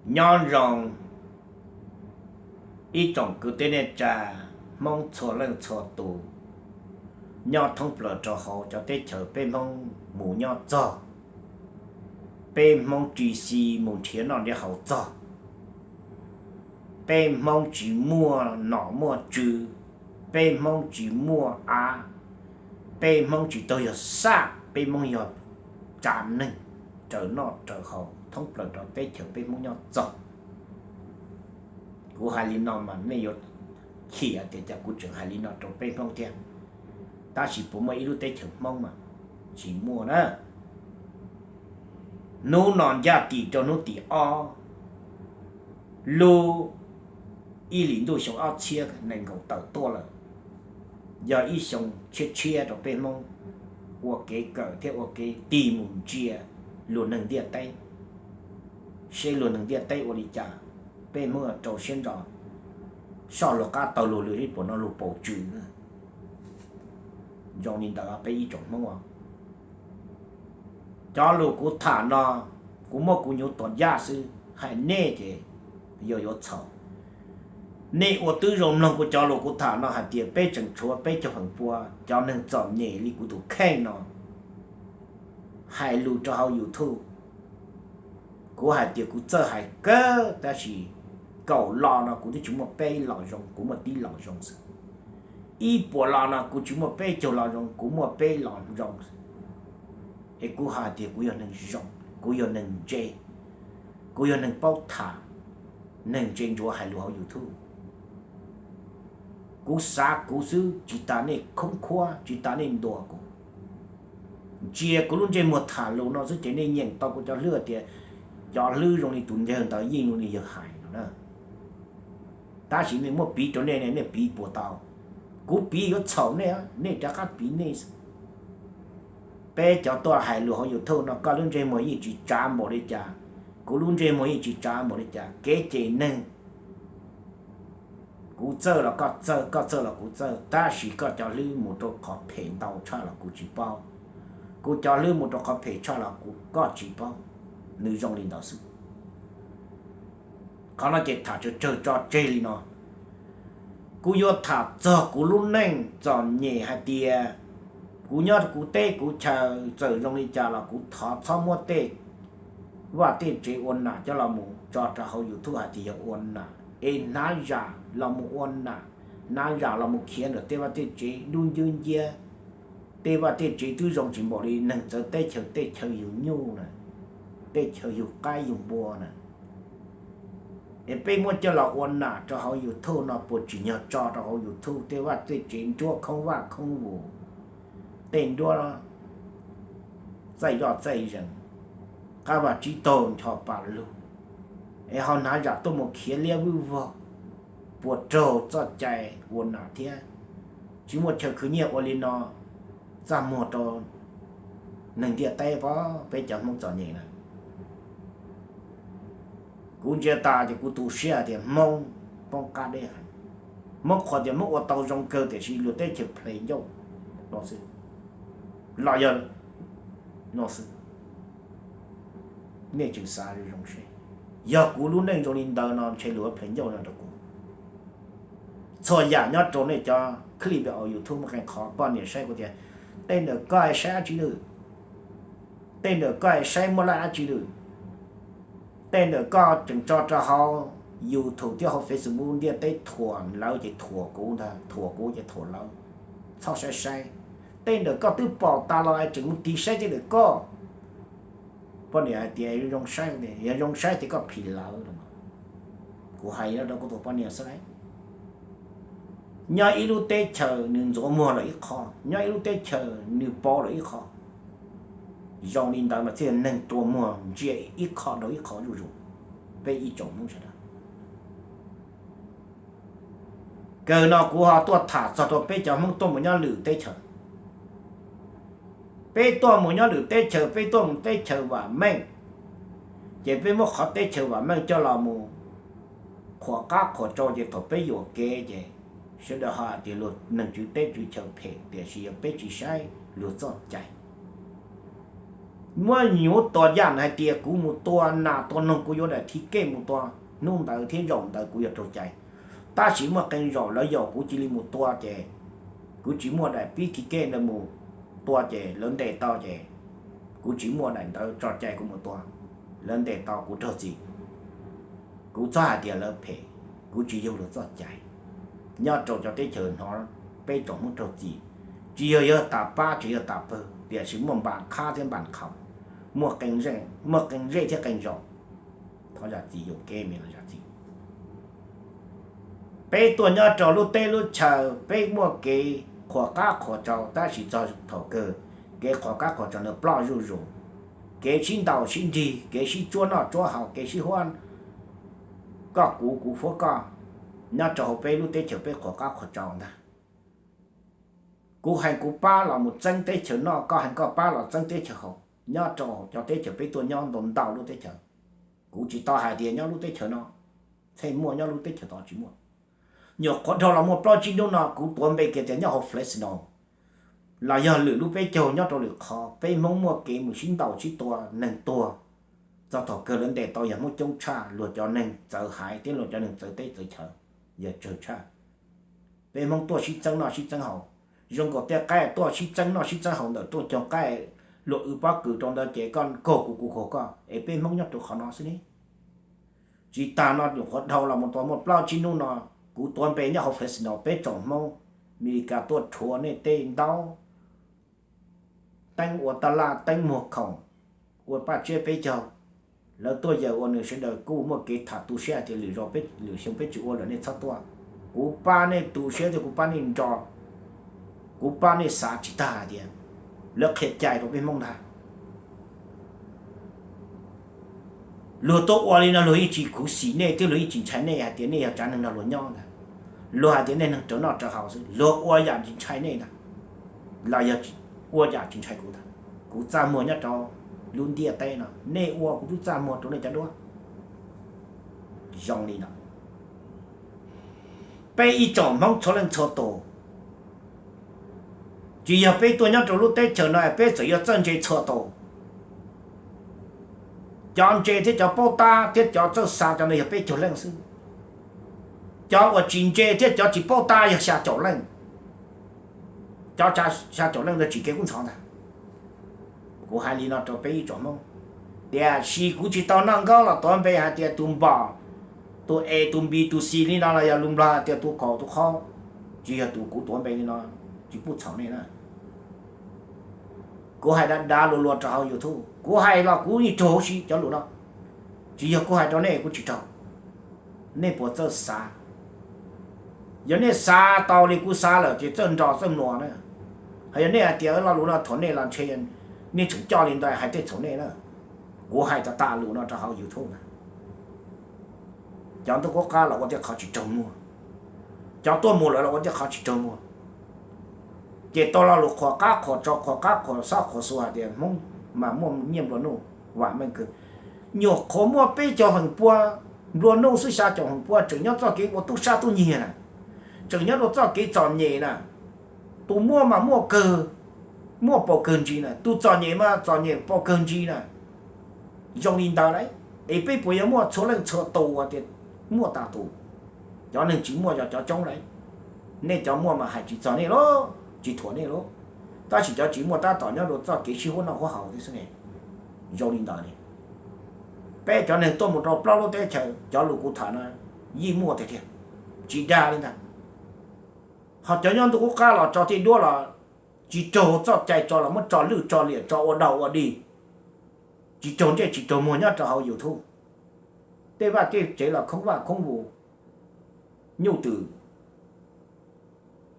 Nyob zoo ib tsoom kwv tij neej tsa Hmoob txhua leej txhua tus nyob thoob plaws rau hauv cov teb chaws peb Hmoob mus nyob txog, peb Hmoob tsis xis mus nrhiav noj nrhiav haus txog, peb Hmoob tsis muaj nom muaj tswv, peb Hmoob tsis muaj av, peb Hmoob tsis tau yog sab, peb Hmoob yog tsa neeg raws noj raws haus thoob plaws rau teb chaws peb Hmoob nyob txog. Kuv hais li no mas nej yuav chim tias cas kuv tseem hais li no rau peb Hmoob thiab. Tab sis puas muaj ib lub teb chaws Hmoob mas tsis muaj na. Hnub no ncaj tim rau hnub tim ob lub ib hlis ntuj xyoo ob txhiab nees nkaum tawm tuaj lawm, yog ib xyoo tshiab tshiab rau peb Hmoob ua kev kawm thiab ua kev tig mus ntsia luag neeg ntiaj teb, seb luag neeg ntiaj teb ua li cas, peb Hmoob rau siab ntso soj luag qab taug luag lw ib puas no luag paus tsw. Zoo li ntawd peb ib tsoom Hmoob os. Cov lus kuv tham no, kuv muab kuv nyuv tuam yaj xwb, hais nej ces yog yuav txhaum. Nej ua tib zoo mloog kuv cov lus kuv tham no hais tias peb tseem tshuav peb caug feem pua cov neeg txom nyem li kuv tus kheej no hais lus rau hauv YouTube. Kuv hais tias kuv txawj hais kawg tab sis kaum lo no kuv twb tsis muaj peb lo zoo, kuv muaj tib lo zoo xwb. Ib puas lo no kuv tsis muaj peb caug lo zoo, kuv muaj peb lo zoo xwb. Es kuv hais tias kuv yog neeg zoo, kuv yog neeg ntse, kuv yog neeg paub tham, neeg ntse ntsuav hais lus hauv YouTube. Kuv xav kuv xwb tsis tas nej khoob khuab, tsis tas nej ntuas kuv. Ntsia kuv lub ntsej muag tham lus no xwb ces nej nyeem tau kuv cov hlwb tias cov hlwb zoo li tus ncaws ntawd yeej zoo li yawg hais no na. Tab sis nej muab piv rau nej, nej piv puas tau? Kuv piv yuav txhaum nej, nej rov qab piv nej xwb. Peb cov tuaj hais lus hauv YouTube no koj lub ntsej muag yeej tsis tsav npaum li cas, kuv lub ntsej muag yeej tsis tsav npaum li cas. Kev cem neeg, kuv txawj los koj txawj, koj txawj los kuv txawj, tab sis koj cov hlwb mus rau qhov phem ntau tshaj los kuv tsis paub, kuv cov hlwb mus rau qhov phem tshaj los kuv, koj tsis paub. Nws zoo li ntawd xwb. Qhov no ces tham tsawg tsawg tso tseg li no. Kuv yuav tham txog kuv lub neej txom nyem hais tias kuv nyob kuv teb kuv chaw txawm zoo li cas los kuv thov txhob muab tej vaj tej tsev ua nam coj los mus tso rau hauv YouTube hais tias yog ua nam, es hnav zam los mus ua nam, hnav zam los mus khiav ntawm tej vaj tej tsev dub ncwb nciab. Tej vaj tej tsev twb zoo tsis npaum li neeg txawv teb chaws, tej chaw yug nyuj na, tej chaw yug qaib yug npua na. Es peb muab coj los ua nam rau hauv YouTube no puas tsim nyog tso rau hauv YouTube? Tej vaj tej tsev nruab khoob vaj khoob vus, tej nruab txaij zoj txaij zees, qab vaj tsib taug ncho pas lug, es ho hnav zam tuaj mus khiav liab vwj vog, puas raug txoj cai ua nam thiab? Tsis muaj chaw khwv nyiaj ua li no, txaj muag rau neeg ntiaj teb pab peb cov Hmoob txom nyem na. Kuv ntsia tas ces kuv tu siab tias Hmoob poob qab deb heev. Hmoob qhuas tias Hmoob ua tau zoo kawg tiam sis luag teb chaws ples ncauj no xwb, los yog no xwb. Nej tseem xav zoo seb, yog kuv lub neej zoo li ntawd no ntshe luag ples ncauj no rau kuv. Txhua yam nyob rau nej cov clip hauv YouTube muaj qee qhov poj niam saib kuv tias, tej ntawm koj saib dab tsi lawm? Tej ntawm koj saib muaj laj dab tsi lawm? Tej ntawm koj tseem tso rau hauv YouTube thiab hauv Facebook ntiaj teb thuam lawv ces thuam kuv ntag, thuam kuv ces thuam lawv. Txhob saib saib. Tej ntawm koj twb pom tas los tseem mus tig saib tej ntawm koj. Poj niam hais tias zoo saib, yog zoo saib ces koj phim lawv. Kuv hais rau kuv tus poj niam xwb lauj. Nyob ib lub teb chaws nws ntxuav muag lawm ib qho, nyob ib lub teb chaws nws pauv lawm ib qho. Zoo li ntawd mas thiaj neeg tua muag ntsia ib qho rau ib qho zuj zus, peb ib tsoom Hmoob sawv daws. Kawg no kuv ho tuaj tham txog rau peb cov Hmoob tuaj mus nyob lwm teb chaws. Peb tuaj mus nyob lwm teb chaws, peb tuaj mus teb chaws vam meej, ces peb muab qhov teb chaws vam meej coj los mus qhuas qab qhuas rau ces thaum peb yuam kev ces sawv daws ho hais tias luag neeg tswv teb tswv chaw phem tiam sis yog peb tsis saib luag txoj cai. Muab nyuv tua yam hais tias kuv mus tua nas tua noog kuv yuav daim thib kej mus tua hnub ntawd thiab zaum ntawd kuv yuav raug cais. Tab sis muaj qee zaum lawv yaum kuv cia li mus tua ces kuv tsis muaj daim pib thib kej ntawd mus tua ces lawv ntes tau ces kuv tsis muaj daim ntawd tso cai kuv mus tua, lawv ntes tau kuv raug txim. Kuv txhob hais tias lawv phem, kuv tsis yug luag txoj cai. Nyob rau cov teb chaws hnov peb tsoom Hmoob raug txim, tsis yog yog tas pab tsis yog tas pawg, tiam sis muaj npas khab thiab npas qhaus, muaj qee zej thiab qee zos. Thov zam txim, yuam kev me los zam txim. Peb tuaj nyob rau lub teb lub chaw, peb muaj kev qhuas qab qhuas tsau, tab sis txog thaum kawg kev qhuas qab qhuas tsau ntawd ploj zuj zus. Kev sib ntaus sib nrig, kev sib tsuab noj tsuab haus, kev sib huab koj kuv kuv huab koj, nyob rau hauv peb lub teb chaws peb qhuas qab qhuas tsau ntag. Kuv hais kuv pab los mus txeeb teb chaws noj, koj hais koj pab los txeeb teb chaws haus. Nyob rau cov teb chaws peb tuaj nyob ntau ntau lub teb chaws, kuv tsis tau hais tias nyob lub teb chaws no thiaj muaj, nyob lub teb chaws tod tsis muaj. Nyuam qhuav dhau los muaj plaub tsib hnub no kuv tuav npe kiag tias nyob hauv Fresno los yog lwm lub peb caug nyob rau lwm qhov, peb Hmoob muaj kev mus sib ntaus sib tua, neeg tuag. Txog thaum kawg lawv ntes tau yog Hmoob coob tshaj, luag cov neeg txawv haiv thiab luag cov neeg txawv teb txawv chaw, yog tsawg tshaj. Peb Hmoob tuaj sib txeeb noj sib txeeb haus, zoo nkaus tej qaib tuaj sib txeeb noj sib txeeb haus ntawm rooj cog qaib, luag wb pob kws rau ntawd ces koj kaug kuv kuv kaug koj es peb Hmoob nyob rau qhov no xwb ne. Tsis tas no nyuam qhuav dhau los mus tau muaj plaub tsib hnub no, kuv tuav npe nyob hauv Fresno peb tsoom Hmoob Amelikas tuaj rhuav nej tej ntaub teeb ua taj laj teeb muag khoom, ua paj tsiab peb caug. Lawv tuaj yaws ua nws sawv daws kuj muaj kev tham tu siab hais tias lwm zaus peb lwm xyoo peb tsis ua lawm nej txhob tuaj. Kuv pab nej tu siab thiab kuv pab nej nro, kuv pab nej xav tsis tag hais tias lawv qhia cai rau peb Hmoob ntag. Luag tuaj ua li no luag yeej tsis khuv xim nej thiab luag yeej tsis ntshai nej hais tias nej yog tsav neeg nrog luag nyob ntag. Luag hais tias nej neeg rawv noj rawv haus xwb, luag ua yam tsis ntshai nej ntag, los yog ua yam tsis ntshai kuv ntag. Kuv txaj muag nyob rau lub ntiaj teb no, nej ua kuv twb txaj muag rau nej cov duab. Zoo li no, peb ib tsoom Hmoob txhua leej txhua tus, tsis yog peb tuaj nyob rau lub teb chaws no peb txawm yuav txawj ntse txhua tus. Cov ntse thiab cov paub tab thiab cov txawj xa cov ntawd yog peb caug leej xwb. Cov uas tsis ntse thiab cov tsis paub tab yog xya caum leej. Cov xya caum leej ntawd tsis kev kub ntxhov ntag. Kuv hais li no rau peb ib tsoom Hmoob, tiam sis kuv tsis tau noj nkaub los tuav npe hais tias tus npom, tus es tus npis tus xis li no los yog lus Nplog hais tias tus kaum tus qhov, tsis yog tus kuv tuav npe li no, tsis pub txhaum nej na. Kuv hais dav dav luag luag rau hauv YouTube, kuv hais los kuv yeej raug huv si cov lus no, tsis yog kuv hais rau nej kuv tsis raug. Nej puas txawj xav? Yog nej xav tau li kuv xav lawm ces txawj nrog txawj mluas na. Hos yog nej hais tias lo lus no thuam nej los ntshe nej tseem coj li ntawd hais tej txhaum nej na. Kuv hais tas tas lus no rau hauv YouTube na. Cov ntuj qub qab los ua tej qhov tsis raug muag, cov tuaj mus lawm los ua tej qhov tsis raug muag. Ces tau lo lus qhuas qab qhuas tsau qhuas qab qhuas xob qhuas xua hais tias Hmoob mas muaj nyiaj nplua nuj vam meej kawg. Nyuam qhuav muaj peb caug feem pua nplua nuj xwb, xya caum feem pua tseem nyob txoj kev ua tub sab tub nyiag na, tseem nyob rau txoj kev txom nyem na. Tus muaj mas muaj kawg, muaj paus kawg ntsis na, tus txom nyem mas txom nyem paus kawg ntsis na. Zoo li ntawd lauj, es peb puas yuav muaj txhua leej txhua tus tias muaj tas tus? Cov neeg tsis muaj yog cov coob lauj. Nej cov muaj mas hais tsis txog nej lauj, tsis thuam nej lauj. Tab sis cov tsis muaj tab tom nyob rau txoj kev sib huab noj huab haus thiab xwb ne. Zoo li ntawd ne, peb cov neeg tuaj mus rau plaub lub teb chaws cov lus kuv tham no yeej muaj tiag tiag, tsis dag li ntag. Ho cov nyob ntuj qub qab los tso tej duab los tsis raug txoj cai tso los muab tso lwj tso liam tso ua dog ua dig, tsis raug ntsej tsis raug muag nyob rau hauv YouTube. Tej vaj tej tsev los khoob vaj khoob vus, nyuj twm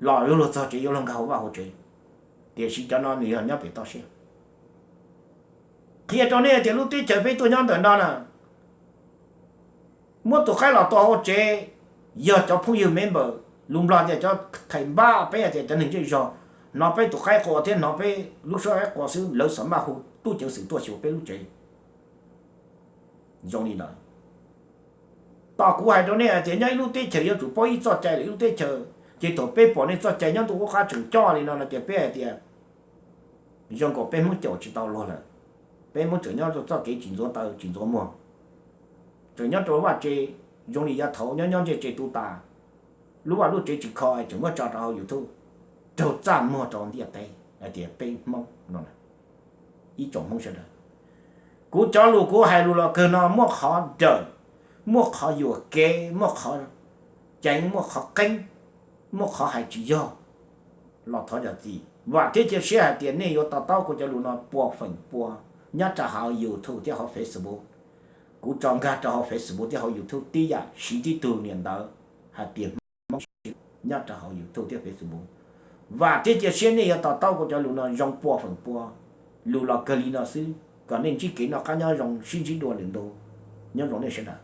los yuav luag txog tsev yuav luag nkag hauv vaj hauv tsev, tiam sis cov no nws yog nyob pem toj siab. Qhia rau nej tias lub teb chaws peb tuaj nyob ntawm no na, muab tus qaib los tua hauv tsev, yog cov phooj ywg member, lus Nplog tias cov thais npab, peb hais tias cov neeg zej zog, hnov peb tus qaib qua thiab hnov peb lub suab qaib qua xwb lawv xam maj hu tub ceev xwm tuaj xyuas peb lub tsev. Zoo li ntawd, tos kuv hais rau nej hais tias nyob ib lub teb chaws yuav tsum paub ib txoj cai lawm ib lub teb chaws, ces thaum peb pom nej txoj cai nyob ntuj qub qab tseem coj li no no ces peb hais tias zoo nkaus peb Hmoob caum tsis tau luag lawm. Peb Hmoob tseem nyob rau txoj kev tsis ntxuav taw tsis ntxuav muag, tseem nyob rau vaj tse zoo li yav thaud nyob nyob ntsej tse tu tas, lub vaj lub tsev tsis kho es tseem muab tso rau hauv YouTube raug txaj muag rau ntiaj teb hais tias peb Hmoob no. Ib tsoom Hmoob sawv daws, kuv cov lus kuv hais lus los kawg no muaj qhov dawm, muaj qhov yuam kev, muaj qhov ceev, muaj qhov qeeb, muaj qhov hais tsis yog los thov zam txim. Vam thiab cia siab hais tias nej yuav to taub kuv cov lus no pua feem pua nyob rau hauv YouTube thiab hauv Facebook. Kuv tso nkag rau hauv Facebook thiab hauv YouTube tib yam siv tib tug niam ntawv hais tias Hmoob nyob rau hauv YouTube thiab Facebook. Vam thiab cia siab nej yuav to taub kuv cov lus no zoo pua feem pua lus los kawg li no xwb, kom nej ntsib kev noj qab nyob zoo sib ntsib dua lwm ntu. Nyob zoo nej sawv daws.